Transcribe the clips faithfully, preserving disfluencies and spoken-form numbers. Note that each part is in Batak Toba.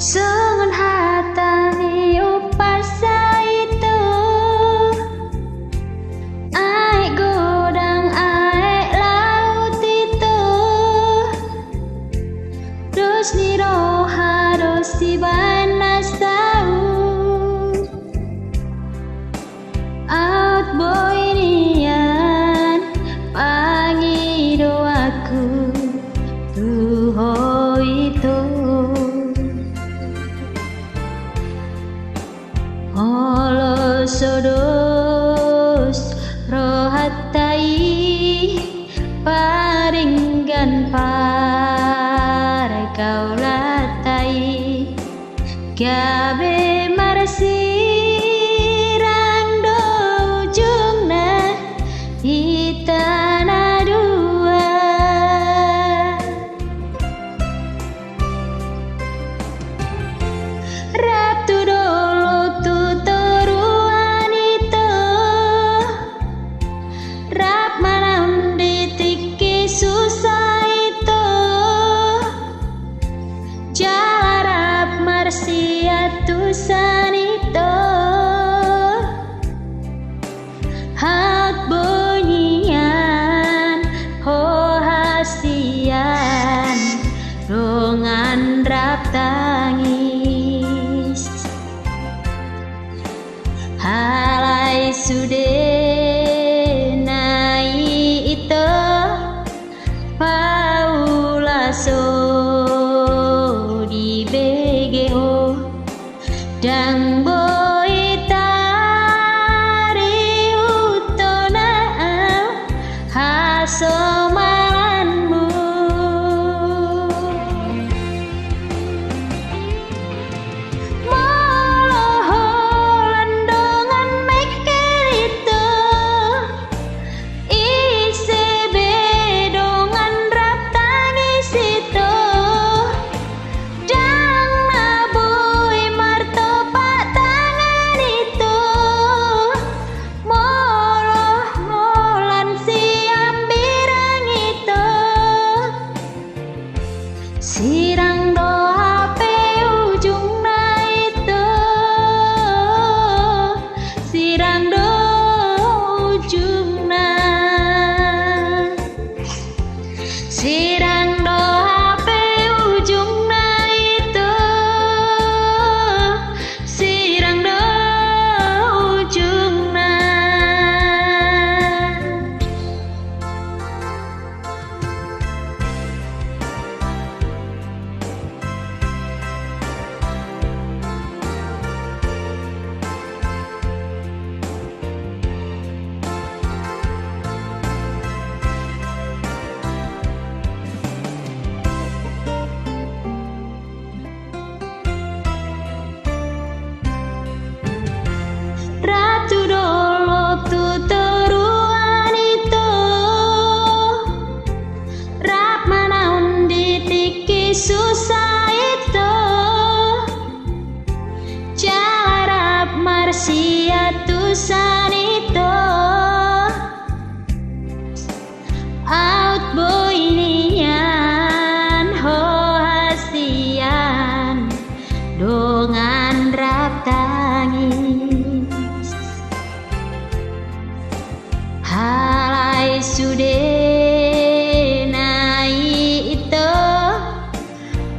Songon hata ni umpasa i do, aek godang aek laut i do, dos ni roha do sibaen na saut. Aut boi nian pangidoanku tu ho ito. Molo so dos rohanta i padenggan pargaulanta i, gabe marsirang do ujungna hita na dua. Rap tu dolok tu toruan ito, rap manaon di tingki susa ito, jala rap marsiantusan ito. Aut boi nian ho hasian dongan rap tangis. Alai sude na i ito, paula so dibege ho, ndang boi tarihuthon au hasomalanmu. Molo holan dongan mengkel ito, ise be dongan rap tangis ito, ndang na boi martopak tangan ito. Molo holan siambirang ito, sirang do hape ujungna ito, sirang do ujungna, sirang do hape ujungna ito, sirang do ujungna. Rap tu dolok tu toruan ito, rap manaon di tingki susa ito, jala rap marsiantusan ito. Aut boi nian ho hasian dongan rap tangis. Alai sude na i ito,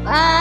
pa